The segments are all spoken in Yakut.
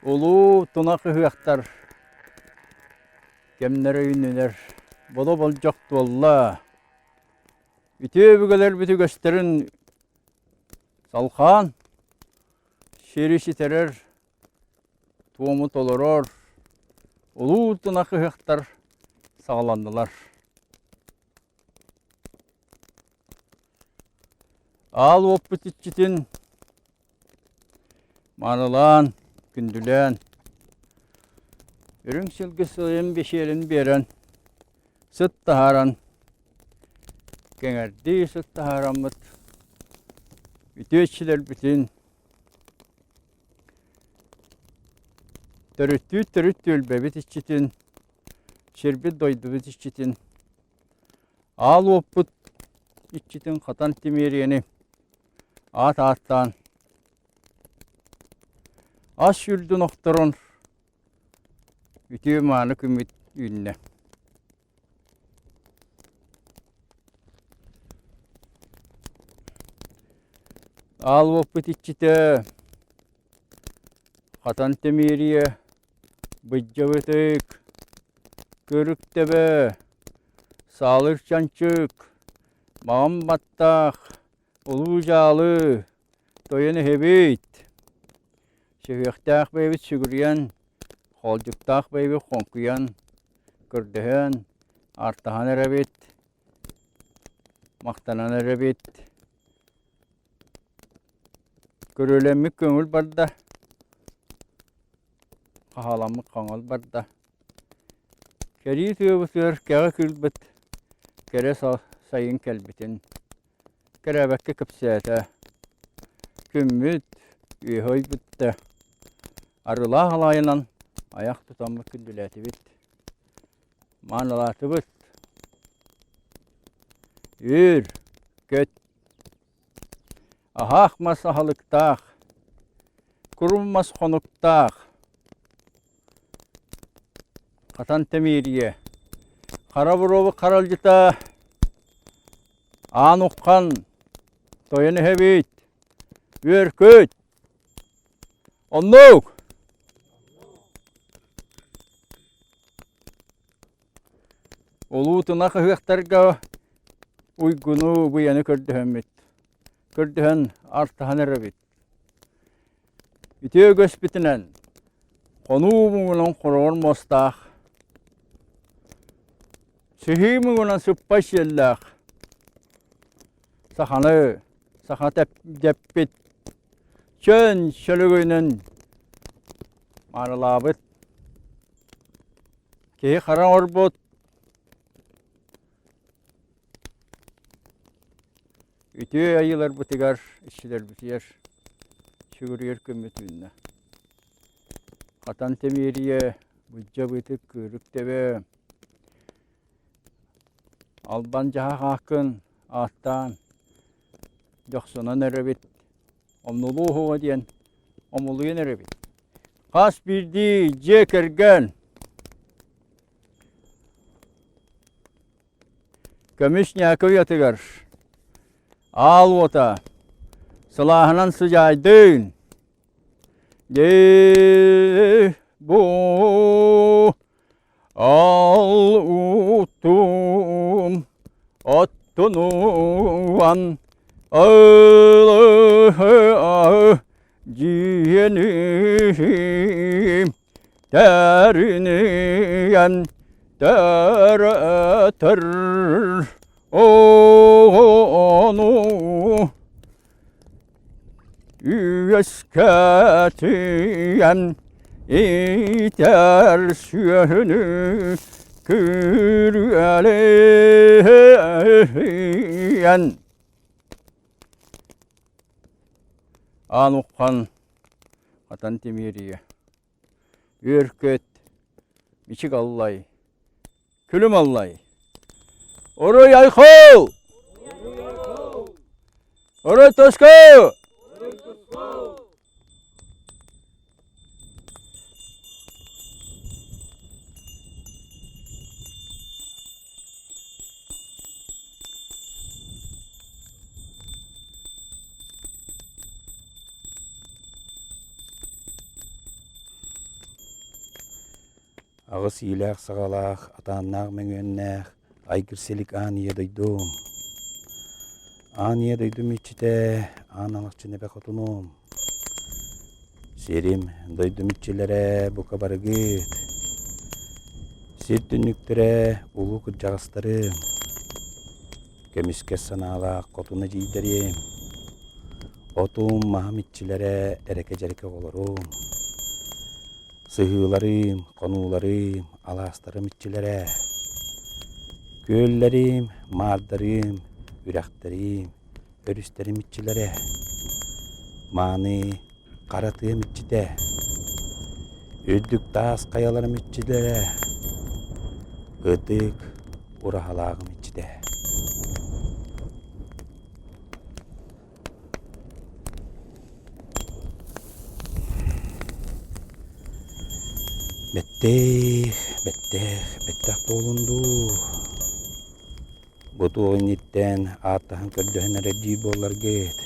Улуу тунах ыһыахтар кэмнэрэ үүннүлэр, боло болдьох туолла. Үтүө өбүгэлэрбит үгэстэрин салхаан, сири ситэрэр, туому толорор улуу тунах ыһыахтар саҕаланнылар. Аал уоппут иччитин Маанылаан, күндүлээн, үрүҥ силгэ сылайан бэсиэлин биэрэн, сыт таһааран, кэҥэрдии сыт таһаараммыт үтүө иччилэрбитин төрүттүүр төрүт түөлбэбит иччитин, сирбит дойдубут иччитин, аал уоппут иччитин хатан тимиэрийэни Аат ааттаан ас үрдүн охторон үтүө мааны күммүт үүннэ. Аал уоппут иччитэ Хатан Тэмиэрийэ Быдьабытык Көрүк Төбө Саалыр Чанчык Маҕан Баттаах Улуу дьаалы, тойон эһэбит, сүһүөхтээх бэйэбит сүгүрүйэн, хоолдьуктаах бэйэбит хоҥкуйан, көрдөһөн, аартаһан эрэбит, махтанан эрэбит. Көрүөлэммит көҥүл барда, хаһааламмыт хаҥыл барда. Кэрии тыабытыгар кэҕэ кыылбыт кэрэ сайын кэлбитин Кэрээбэккэ кэпсээтэ: «Күммүт үөһэ ойбутта, арыылаах алаайынан айах тутаммыт күндүлээтибит, маанылаатыбыт. Үөр, көт, аһаах мас аһылыктаах, курум мас хонуктаах, хатан тэмиэрийэ, хара буруобу харалдьыта Аан Уххан тойон эһэбит, үөркүт! Оннук! Улуу тунах ыһыахтарга уйгуну, быйаны көрдөһөммүт, көрдөһөн артаһан эрэбит. Үтүө үгэспитинэн хонуу муҥунан хороҕор муостаах, сыһыы муҥунан сыппай сиэллээх саханы саха дэппит чөн сөлөгөйүнэн маарылаабыт киһи хара оҥорбут Үтүө айыыларбытыгар, иччилэрбитигэр сүгүрүйэр күммүт үүннэ. Хатан Тэмиэрийэ, Быдьа Быытык, Кыырык Төбө, Албан дьаһах ааккын ааттаан дьохсунан эрэбит, омнулуу уһуга диэн омулуйан эрэбит. Хас биирдии дьиэ кэргэн Көмүс ньээкэ уйатыгар аал уота сылааһынан сыдьаайдыын Дии бу ал утум оттунуан дьиэни Тэриниэн төрөтөр оҕону үөскэтиэн иитэр сүөһүнү күрүөлээн Аан Уххан Хатан Тимиэрийэ Үөр-көт, мичик аллай, күлүм аллай. Уруй айхал! Уруй туску! Аҕыс иилээх-саҕалаах, атааннаах мөҥүөннээх айгыр-силик аан ийэ дойдум. Аан ийэ дойдум иччитэ, аан алахчын эбэ хотунум. Сирим, дойдум иччилэрэ бука барыгыт. Сир түннүктэрэ улуу кырдьаҕастарым. Көмүскэс санаалаах хотун эдьиийдэрим. Отум, маһым иччилэрэ эрэкэ-дьэрэкэ оҕолорум. Сыһыыларым, хонууларым, алаастарым иччилэрэ, күөллэрим, маардарым, үрэхтэрим, өрүстэрим иччилэрэ, мааны хара тыам иччитэ, үрдүк таас хайаларым иччилэрэ, ытык ураһалааҕым иччитэ. Бэттээх, бэттээх, бэттэх буолун дуу. Бу туох инниттэн ааттаһан көрдөһөн эрэр диир буолларгыт.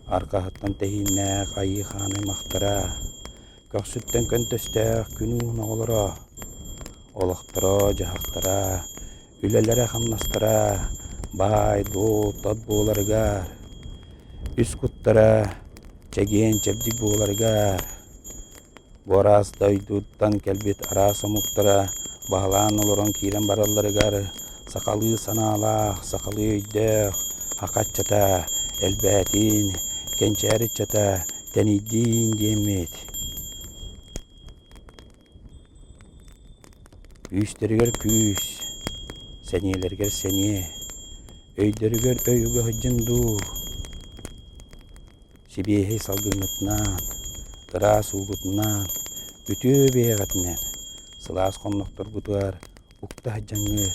Арҕаһыттан тэһииннээх айыы хаан аймахтара, көхсүттэн көнтөстөөх күн уун оҕолоро, олохторо-дьаһахтара, үлэлэрэ-хамнастара баай-дуол тот буоларыгар, үс куттара чэгиэн-чэбдик буоларыгар, бу араас дойдуттан кэлбит араас омуктара баһылаан олорон киирэн баралларыгар сахалыы санаалаах, сахалыы өйдөөх саха ыччата элбээтин, кэнчээри ыччата тэнийдин диэммит. Күүстэригэр күүс, сэниэлэригэр сэниэ, өйдөрүгэр өй уга сылдьын дуу, сибиэһэй салгыҥҥытынан, ыраас уугутунан, үтүө бэйэҕитинэн сылаас хоннохторгутугар укта сылдьаҥҥыт,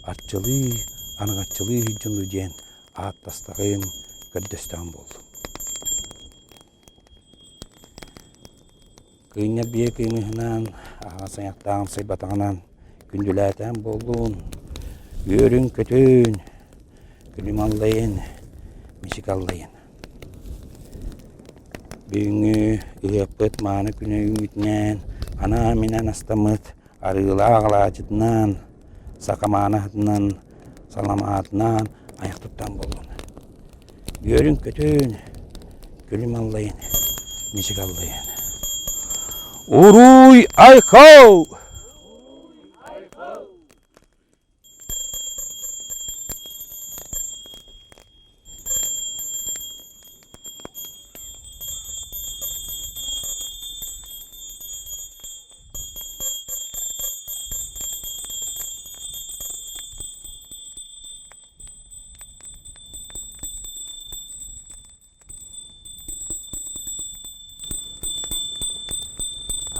арчылыы, араҥаччылыы сылдьын дуу диэн ааттастаҕым, көрдөстөҕүм буоллун. Кыынньар биэ кыымыһынан, аһаҕас айахтааҕын сыйбатаҕынан күндүлээтээн буоллун, үөрүн-көтүн, күлүм аллайын, мичик аллайын. Бүгүҥҥү ыһыахпыт мааны күнэ үүммүтүнэн, анаан-минээн астаммыт арыылаах алаадьытынан, саха мааны аһытынан, саламаатынан айах туттан буоллун. Үөрүн-көтүн, күлүм аллайын, мичик аллайын. Уруй айхал!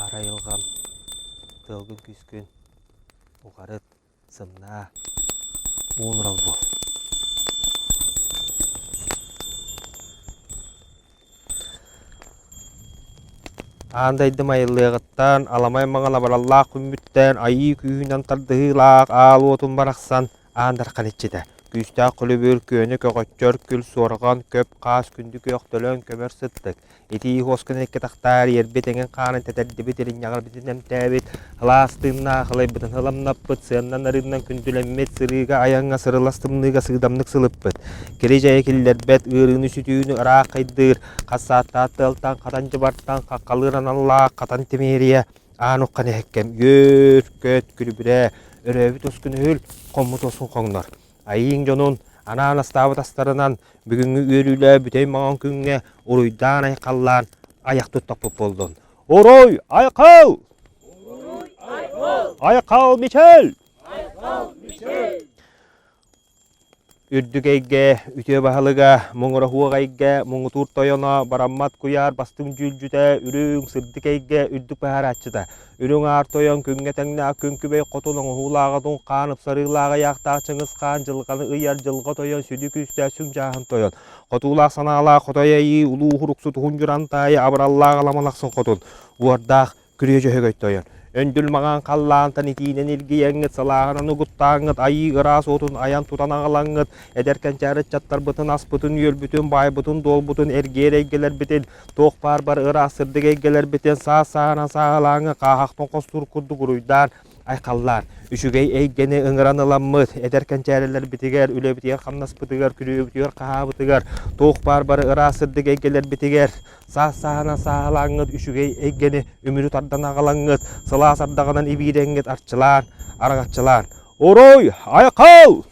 Аара айылҕам, тыалгын күүскүн уҕарыт, сымнаа, уунурал буол. Аан дойдум айыллыаҕыттан, аламай маҥан абыраллаах күммүттэн, айыы күүһүнэн тардыһыылаах аал уотун барахсан Аан Дархан иччитэ, күүстээх күлүбүр, күөнү көҕөччөр, күл суорҕан, көп хаас, күндү күөх төлөн, көмөр сыттык, итии уоскун икки тахтаар, иэрбит эҥин хаанын тэтэрдибит, иринньэҕирбитин эмтээбит, сылаас тыыннаах ылайбытын ыламнаппыт, сыаннан арыыннан күндүлэммит, сырыыга айаҥҥа сырылас тымныыга сыыдамнык сылыппыт, кири-дьайы киллэрбэт, ыарыыны-сүтүүнү ыраах хайдыыр, хас сааттаах тыалтан, хатан дьыбартан, хаххалыыр аналлаах хатан тимиэрийэ, Аан уххан эһэккэм үөр-көт күлүбүрэ, өрөөбүт ускун үһүл, хоммут уосун хоҥнор. Айыыҥ дьонун анаан астаабыт астарынан бүгүҥҥү үөрүүлээ бүтэй маҥан күҥҥэ уруйдаан-айхаллаан айах туттахпыт буоллун. Уруй айхал! Айхал Мичел! Үрдүк эйгэ үтүө баһылыга, муҥура суох эйгэ, муҥутуур тойоно, бараммат куйаар бастыҥ дьүүлдьүтэ, үрүҥ, сырдык эйгэ үрдүк быһаарааччыта, үрүҥ аар тойон күҥҥэ тэҥнээх күн күбэй хотун оҥоһуулааҕытын хаан ыпсарыылаах ыйаахтаах Чыҥыс хаан дьылҕаны ыйар дьылҕа тойон сүдү күүстээх сүҥ дьааһын тойон, хотуулаах санаалаах хотой айыы улуу уруксу туһун дьуран таайы абыраллаах аламалахсын хотун, уордаах Күрүө Дьөһөгөй тойон, өндүл маҥан халлаантан итиинэн илгийэҥҥит, салааһынан угуттааҥҥыт, айыы ыраас уотун айан тутан аҕалаҥҥыт, эдэр кэнчээри ыччаттарбытын, аспытын-үөлбүтүн, баайбытын-дуолбутун, эргиэр эйгэлэрбитин, туох баар бар ыраас сырдык эйгэлэрбитин саас-сааһынан сааһылааҥҥы хааһахтан хостуур курдук уруйдаан, айхаллаан, үчүгэй эйгэни ыҥыран ыламмыт, эдэр кэнчээрилэрбитигэр, үлэбитигэр-хамнаспытыгар, күрүөбүтүгэр-хаһаабытыгар, туох баар бары ыраас сырдык эйгэлэрбитигэр Саас сааһынан сааһылааҥҥыт үчүгэй эйгэни үмүрү тардан аҕалаҥҥыт, сылаас ардаҕынан ибиирэҥҥит арчылаан, араҥаччылаан. Уруй, айхал!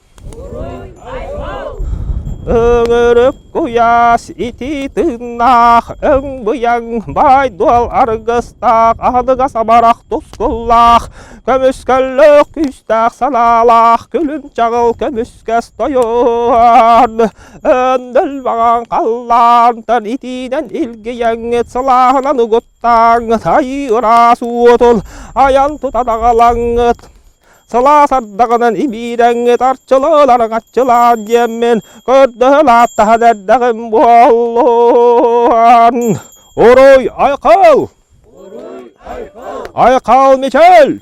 Өҥүрүк куйаас итии тыыннаах, өҥ-быйаҥ баай-дуол аргыстаах, аһыныгас амарах тускуллаах, көмүскэллээх күүстээх санаалаах, күлүм-чаҕыл көмүскэс тойон. Өндөл маҥан халлаантан итиинэн илгийэҥҥит сылааһынан угуттааҥҥыт айыы ыраас уотун айан тутан аҕалаҥҥыт сылаас ардаҕынан ибиирэҥҥит арчылаан аччылаан диэммин көрдөһөн ааттаһан эрдэҕим буоллун. Уруй айхал! Айхал Мичэл!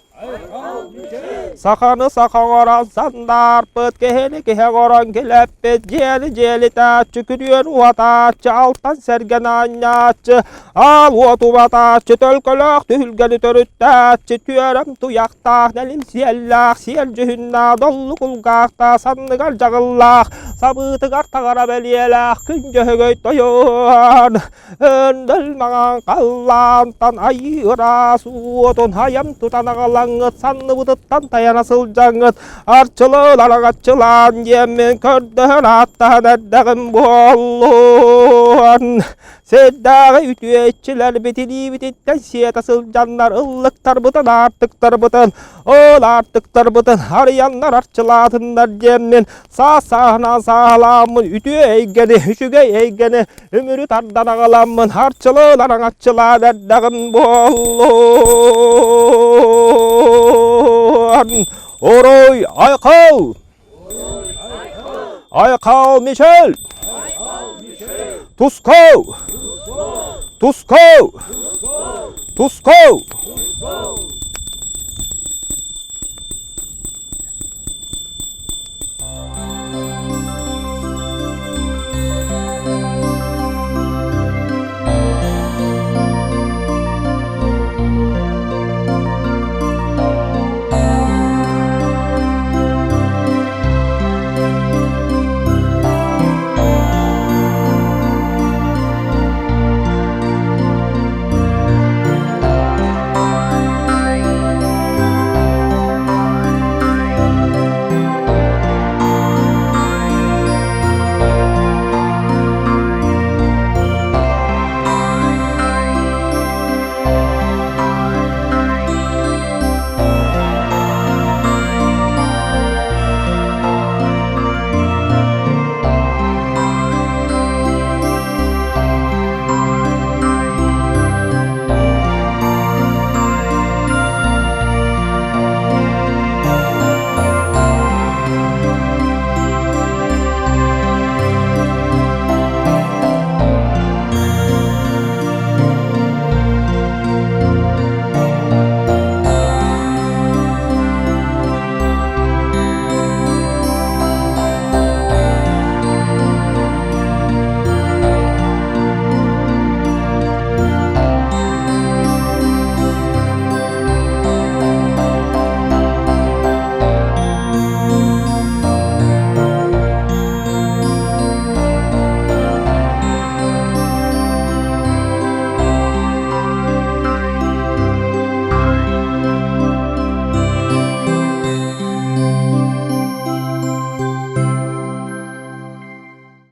Саханы саха оҥорон сандаарпыт, киһини киһи оҥорон килэппит, дьиэни дьиэлитээччи, күрүөн уотааччы, алтан сэргэн аанньааччы, аал уот убатааччы, төлкөлөөх түһүлгэни төрүттээччи, түөрэм туйахтаах, нэлим сиэллээх, сиэл дьүһүннээх, доллу кулгаахтаах, санныгар дьаҕыллаах, сабыытыгар таҥара бэлиэлээх, күн дьөһөгөй тойон! Өндөл маҥан халлаантан айыы ыраас уотун айан тутан аҕалаҥҥыт санныбытыттан тайана сылдьаҥҥыт арчылаан араҥаччылаан диэммин көрдөһөн ааттаһан эрдэҕим буоллун. Сирдээҕи үтүө иччилэрбит илиибититтэн сиэтэ сылдьаннар ыллыктарбытын аартыктарбытын ол аартыктарбытын арыйаннар арчылаатыннар диэммин саас сааһынан сааһылааммын үтүө эйгэни үчүгэй эйгэни үмүрү тардан аҕаламмын харчылаан араҥаччылаан эрдэҕим буоллун. Уруй айхал! Айхал Мичел! Тусков! Тусков! Тусков!